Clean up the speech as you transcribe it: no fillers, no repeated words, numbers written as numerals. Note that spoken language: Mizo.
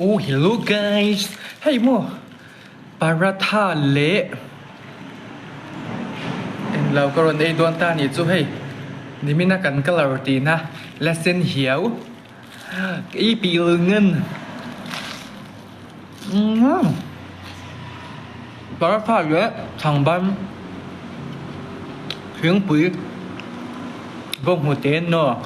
Oh hello guys hei maw paratha leh englo ka rawn ei dawn ta nih chu hei nimina kan colour tihna la sen hiau ka ei pih lo ngan umm paratha leh chhangban thingpui bawnghnute naw.